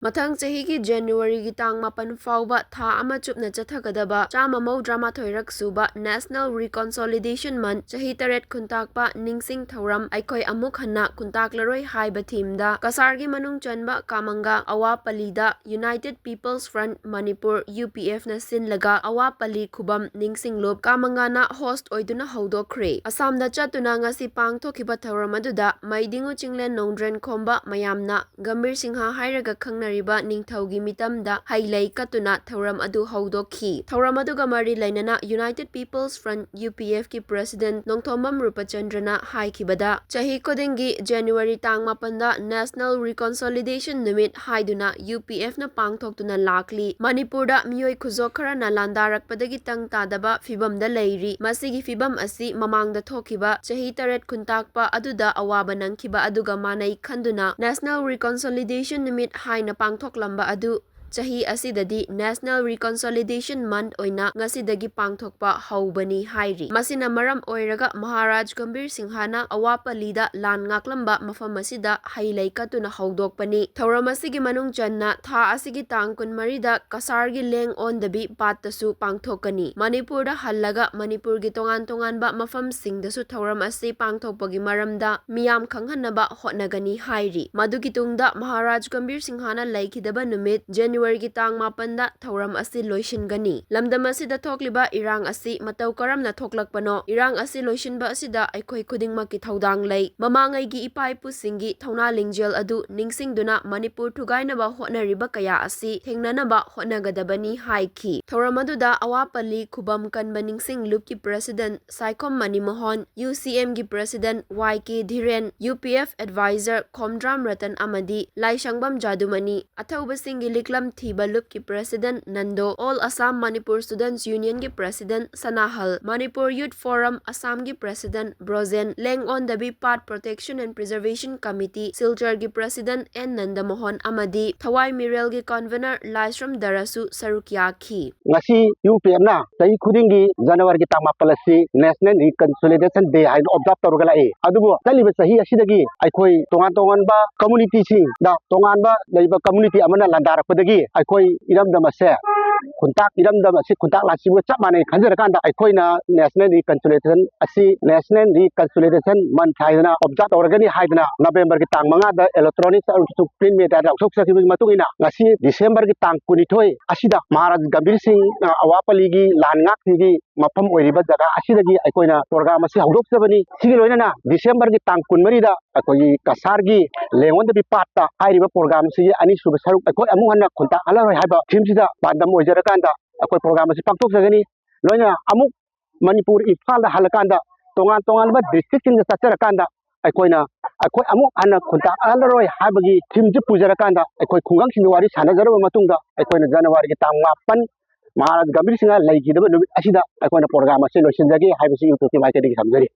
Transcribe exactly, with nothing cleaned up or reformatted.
ꯃꯊꯪ ꯆꯍꯤꯒꯤ ꯖꯅꯋꯥꯔꯤꯒꯤ ꯇꯥꯡ ꯃꯥꯄꯟ ꯐꯥꯎꯕ ꯊꯥ ꯑꯃ ꯆꯨꯞꯅ ꯆꯠꯊꯒꯗꯕ ꯆꯥꯝꯃ ꯃꯧꯗ꯭ꯔꯥ ꯃꯥꯊꯣꯏꯔꯛ ꯁꯨꯕ National Reconciliation Month, ꯆꯍꯤ ꯇꯔꯦꯠ ꯈꯨꯟꯇꯥꯛꯄ ꯅꯤꯡꯁꯤꯡ ꯊꯧꯔꯝ ꯑꯩꯈꯣꯏ ꯑꯃꯨꯛ ꯍꯟꯅ ꯈꯨꯟꯇꯥꯛꯂꯔꯣꯏ ꯍꯥꯏꯕ theme ꯗ ꯀꯁꯥꯔꯒꯤ ꯃꯅꯨꯡ ꯆꯟꯕ ꯀꯥꯃꯪꯒ ꯑꯋꯥꯄꯜꯂꯤꯗ United People's Front Manipur, U P F ꯅ ꯁꯤꯟꯂꯒ ꯑꯋꯥꯄꯜꯂꯤ ꯈꯨꯕꯝ ꯅꯤꯡꯁꯤꯡꯂꯨꯞ ꯀꯥꯃꯪꯒꯥꯅ host ꯑꯣꯏꯗꯨꯅ ꯍꯧꯗꯣꯛꯈ꯭ꯔꯦ꯫ ꯑꯁꯥꯝꯗ ꯆꯠꯇꯨꯅ ꯉꯁꯤ ꯄꯥꯡꯊꯣꯛꯈꯤꯕ ꯊꯧꯔꯝ ꯑꯗꯨꯗ ꯃꯩꯗꯤꯡꯉꯨ ꯆꯤꯡꯂꯦꯟ ꯅꯣꯡꯗ꯭ꯔꯦꯟ ꯈꯣꯝꯕ ꯃꯌꯥꯝꯅ ꯒꯝꯚꯤꯔ ꯁꯤꯡꯍ ꯍꯥꯏꯔꯒ ꯈꯪꯅꯔꯤꯕ ꯅꯤꯡꯊꯧꯒꯤ ꯃꯤꯇꯝꯗ ꯍꯩ ꯂꯩ ꯀꯠꯇꯨꯅ ꯊꯧꯔꯝ ꯑꯗꯨ ꯍꯧꯗꯣꯛꯈꯤ꯫ ꯊꯧꯔꯝ ꯑꯗꯨꯒ ꯃꯔꯤ ꯂꯩꯅꯅ United People's Front, U P F ꯀꯤ president ꯅꯣꯡꯊꯣꯝꯕꯝ ꯔꯨꯄꯆꯟꯗ꯭ꯔꯅ ꯍꯥꯏꯈꯤꯕꯗ, ꯆꯍꯤ ꯈꯨꯗꯤꯡꯒꯤ ꯖꯅꯋꯥꯔꯤ ꯇꯥꯡ ꯃꯥꯄꯟꯗ National Reconciliation ꯅꯨꯃꯤꯠ ꯍꯥꯏꯗꯨꯅ U P F ꯅ ꯄꯥꯡꯊꯣꯛꯇꯨꯅ ꯂꯥꯛꯂꯤ꯫ ꯃꯅꯤꯄꯨꯔꯗ ꯃꯤꯑꯣꯏ ꯈꯨꯖꯣꯛ ꯈꯔꯅ ꯂꯥꯟꯗꯥꯔꯛꯄꯗꯒꯤ ꯇꯪ ꯇꯥꯗꯕ ꯐꯤꯕꯝꯗ ꯂꯩꯔꯤ꯫ ꯃꯁꯤꯒꯤ ꯐꯤꯕꯝ ꯑꯁꯤ ꯃꯃꯥꯡꯗ ꯊꯣꯛꯈꯤꯕ ꯆꯍꯤ ꯇꯔꯦꯠ ꯈꯨꯟꯇꯥꯛꯄ ꯑꯗꯨꯗ ꯑꯋꯥꯕ ꯅꯪꯈꯤꯕ ꯑꯗꯨꯒ ꯃꯥꯟꯅꯩ ꯈꯟꯗꯨꯅ National Reconciliation ꯅꯨꯃꯤꯠ ꯍꯥꯏꯅ ꯄꯥꯡꯊꯣꯛꯂꯝꯕ ꯑꯗꯨ ꯆꯍꯤ ꯑꯁꯤꯗꯗꯤ National Reconciliation Month ꯑꯣꯏꯅ ꯉꯁꯤꯗꯒꯤ ꯄꯥꯡꯊꯣꯛꯄ ꯍꯧꯕꯅꯤ ꯍꯥꯏꯔꯤ꯫ ꯃꯁꯤꯅ ꯃꯔꯝ ꯑꯣꯏꯔꯒ ꯃꯍꯥꯔꯥꯖ ꯒꯝꯚꯤꯔ ꯁꯤꯡꯍꯅ ꯑꯋꯥꯄꯜꯂꯤꯗ ꯂꯥꯟ ꯉꯥꯛꯂꯝꯕ ꯃꯐꯝ ꯑꯁꯤꯗ ꯍꯩ ꯂꯩ ꯀꯠꯇꯨꯅ ꯍꯧꯗꯣꯛꯄꯅꯤ꯫ ꯊꯧꯔꯝ ꯑꯁꯤꯒꯤ ꯃꯅꯨꯡ ꯆꯟꯅ ꯊꯥ ꯑꯁꯤꯒꯤ ꯇꯥꯡ ꯀꯨꯟꯃꯔꯤꯗ ꯀꯁꯥꯔꯒꯤ ꯂꯦꯡ ꯑꯣꯟꯗꯕꯤ ꯄꯥꯠꯇꯁꯨ ꯄꯥꯡꯊꯣꯛꯀꯅꯤ꯫ ꯃꯅꯤꯄꯨꯔꯗ ꯍꯜꯂꯒ ꯃꯅꯤꯄꯨꯔꯒꯤ ꯇꯣꯉꯥꯟ ꯇꯣꯉꯥꯟꯕ ꯃꯐꯝꯁꯤꯡꯗꯁꯨ ꯊꯧꯔꯝ ꯑꯁꯤ ꯄꯥꯡꯊꯣꯛꯄꯒꯤ ꯃꯔꯝꯗ ꯃꯤꯌꯥꯝ ꯈꯪꯍꯟꯅꯕ ꯍꯣꯠꯅꯒꯅꯤ ꯍꯥꯏꯔꯤ꯫ ꯃꯗꯨꯒꯤ ꯇꯨꯡꯗ ꯃꯍꯥꯔꯥꯖ ꯒꯝꯚꯤꯔ ꯁꯤꯡꯍꯅ ꯂꯩꯈꯤꯗꯕ ꯅꯨꯃꯤꯠ ꯖꯅꯋꯥꯔꯤꯒꯤ ꯇꯥꯡ ꯃꯥꯄꯟꯗ ꯊꯧꯔꯝ ꯑꯁꯤ ꯂꯣꯏꯁꯤꯟꯒꯅꯤ꯫ ꯂꯝꯗꯝ ꯑꯁꯤꯗ ꯊꯣꯛꯂꯤꯕ ꯏꯔꯥꯡ ꯑꯁꯤ ꯃꯇꯧ ꯀꯔꯝꯅ ꯊꯣꯛꯂꯛꯄꯅꯣ? ꯏꯔꯥꯡ ꯑꯁꯤ ꯂꯣꯏꯁꯤꯟꯕ ꯑꯁꯤꯗ ꯑꯩꯈꯣꯏ ꯈꯨꯗꯤꯡꯃꯛꯀꯤ ꯊꯧꯗꯥꯡ ꯂꯩ꯫ ꯃꯃꯥꯡꯉꯩꯒꯤ ꯏꯄꯥ ꯏꯄꯨꯁꯤꯡꯒꯤ ꯊꯧꯅꯥ ꯂꯤꯡꯖꯦꯜ ꯑꯗꯨ ꯅꯤꯡꯁꯤꯡꯗꯨꯅ ꯃꯅꯤꯄꯨꯔ ꯊꯨꯒꯥꯏꯅꯕ ꯍꯣꯠꯅꯔꯤꯕ ꯀꯌꯥ ꯑꯁꯤ ꯊꯦꯡꯅꯅꯕ ꯍꯣꯠꯅꯒꯗꯕꯅꯤ ꯍꯥꯏꯈꯤ꯫ ꯊꯧꯔꯝ ꯑꯗꯨꯗ ꯑꯋꯥꯄꯜꯂꯤ ꯈꯨꯕꯝ ꯀꯟꯕ ꯅꯤꯡꯁꯤꯡ ꯂꯨꯞꯀꯤ president Saikhom ꯃꯅꯤꯃꯣꯍꯟ, U C M ꯒꯤ president Y K ꯙꯤꯔꯦꯟ, U P F advisor Khomdram Ratan ꯑꯃꯗꯤ ꯂꯥꯏꯁꯪꯕꯝ ꯖꯥꯗꯨꯃꯅꯤ, ꯑꯊꯧꯕꯁꯤꯡꯒꯤ ꯂꯤꯛꯂꯝ ꯊꯤꯕ ꯂꯨꯞꯀꯤ president Nando, All Assam Manipur Students Unionꯒꯤ president Sanahal, Manipur Youth Forum Assamꯒꯤ president Brojen, Land on the Path Protection and Preservation Committee ꯁꯤꯜꯆꯔꯒꯤ president ꯑꯦꯟ ꯅꯟꯗꯃꯣꯍꯟ ꯑꯃꯗꯤ ꯊꯋꯥꯏ ꯃꯤꯔꯦꯜꯒꯤ convener ꯂꯥꯏꯁ꯭ꯔꯝ ꯗꯔꯁꯨ ꯁꯔꯨꯛ ꯌꯥꯈꯤ꯫ ꯉꯁꯤ ꯌꯨ ꯄꯤ ꯑꯦꯐꯅ ꯆꯍꯤ ꯈꯨꯗꯤꯡꯒꯤ ꯖꯅꯋꯥꯔꯤꯒꯤ ꯇꯥꯡ ꯃꯥꯄꯜ ꯑꯁꯤ National Reconciliation Day ꯍꯥꯏꯅ observe ꯇꯧꯔꯒ ꯂꯥꯛꯏ꯫ ꯑꯗꯨꯕꯨ ꯆꯠꯂꯤꯕ ꯆꯍꯤ ꯑꯁꯤꯗꯒꯤ ꯑꯩꯈꯣꯏ ꯇꯣꯉꯥꯟ ꯇꯣꯉꯥꯟꯕ communityꯁꯤꯡꯗ, ꯇꯣꯉꯥꯟꯕ ꯂꯩꯕ community ꯑꯃꯅ ꯂꯥꯟꯗꯥꯔꯛꯄꯗꯒꯤ ꯑꯩꯈꯣꯏ ꯏꯔꯝꯗꯝ ꯑꯁꯦ ꯈꯨꯟꯇꯥꯛ, ꯏꯔꯝꯗꯝ ꯑꯁꯤ ꯈꯨꯟꯇꯥꯛ ꯂꯥꯟꯁꯤꯕꯒ ꯆꯞ ꯃꯥꯟꯅꯩ ꯈꯟꯖꯔꯀꯥꯟꯗ ꯑꯩꯈꯣꯏꯅ National Reconciliation ꯑꯁꯤ National Reconciliation Month ꯍꯥꯏꯗꯅ observe ꯇꯧꯔꯒꯅꯤ ꯍꯥꯏꯗꯅ Novemberꯒꯤ ꯇꯥꯡ ꯃꯉꯥꯗ electronic ꯑꯃꯁꯨꯡ print mediaꯗ ꯂꯥꯎꯊꯣꯛꯆꯈꯤꯕꯒꯤ ꯃꯇꯨꯡ ꯏꯟꯅ ꯉꯁꯤ Decemberꯒꯤ ꯇꯥꯡ ꯀꯨꯟꯅꯤꯊꯣꯏ ꯑꯁꯤꯗ ꯃꯍꯥꯔꯥꯖ ꯒꯝꯚꯤꯔ ꯁꯤꯡ, ꯑ, ꯑꯋꯥꯄꯜꯂꯤꯒꯤ ꯂꯥꯟ ꯉꯥꯛꯄꯒꯤ ꯃꯐꯝ ꯑꯣꯏꯔꯤꯕ ꯖꯒꯥ ꯑꯁꯤꯗꯒꯤ ꯑꯩꯈꯣꯏꯅ program ꯑꯁꯤ ꯍꯧꯗꯣꯛꯆꯕꯅꯤ꯫ ꯁꯤꯒꯤ ꯂꯣꯏꯅꯅ Decemberꯒꯤ ꯇꯥꯡ ꯀꯨꯟꯃꯔꯤꯗ ꯑꯩꯈꯣꯏꯒꯤ ꯀꯁꯥꯔꯒꯤ Land on the Pathꯇ ꯍꯥꯏꯔꯤꯕ program ꯑꯁꯤꯒꯤ ꯑꯅꯤꯁꯨꯕ ꯁꯔꯨꯛ ꯑꯩꯈꯣꯏ ꯑꯃꯨꯛ ꯍꯟꯅ ꯈꯨꯟꯇꯥꯛ ꯍꯜꯂꯔꯣꯏ ꯍꯥꯏꯕ themeꯁꯤꯗ ꯄꯥꯟꯗꯝ ꯑꯣꯏꯖꯔꯀꯥꯟꯗ ꯑꯩꯈꯣꯏ program ꯑꯁꯤ ꯄꯥꯡꯊꯣꯛꯆꯒꯅꯤ꯫ ꯂꯣꯏꯅꯅ ꯑꯃꯨꯛ ꯃꯅꯤꯄꯨꯔ ꯏꯝꯐꯥꯜꯗ ꯍꯜꯂꯀꯥꯟꯗ ꯇꯣꯉꯥꯟ ꯇꯣꯉꯥꯟꯕ districtꯁꯤꯡꯗ ꯆꯠꯆꯔꯀꯥꯟꯗ ꯑꯩꯈꯣꯏꯅ ꯑꯩꯈꯣꯏ ꯑꯃꯨꯛ ꯍꯟꯅ ꯈꯨꯟꯇꯥꯛ ꯍꯜꯂꯔꯣꯏ ꯍꯥꯏꯕꯒꯤ themeꯁꯤ ꯄꯨꯖꯔꯀꯥꯟꯗ ꯑꯩꯈꯣꯏ ꯈꯨꯡꯒꯪꯁꯤꯡꯗ ꯋꯥꯔꯤ ꯁꯥꯟꯅꯖꯔꯕ ꯃꯇꯨꯡꯗ ꯑꯩꯈꯣꯏꯅ ꯖꯅꯋꯥꯔꯤꯒꯤ ꯇꯥꯡ ꯃꯥꯄꯟ ꯃꯍꯥꯔꯥꯖ ꯒꯝꯚꯤꯔ ꯁꯤꯡꯍ ꯂꯩꯈꯤꯗꯕ ꯅꯨꯃꯤꯠ ꯑꯁꯤꯗ ꯑꯩꯈꯣꯏꯅ program ꯑꯁꯤ ꯂꯣꯏꯁꯤꯟꯖꯒꯦ ꯍꯥꯏꯕꯁꯤ YouTubeꯀꯤ ꯃꯥꯏꯀꯩꯗꯒꯤ ꯊꯝꯖꯔꯤ꯫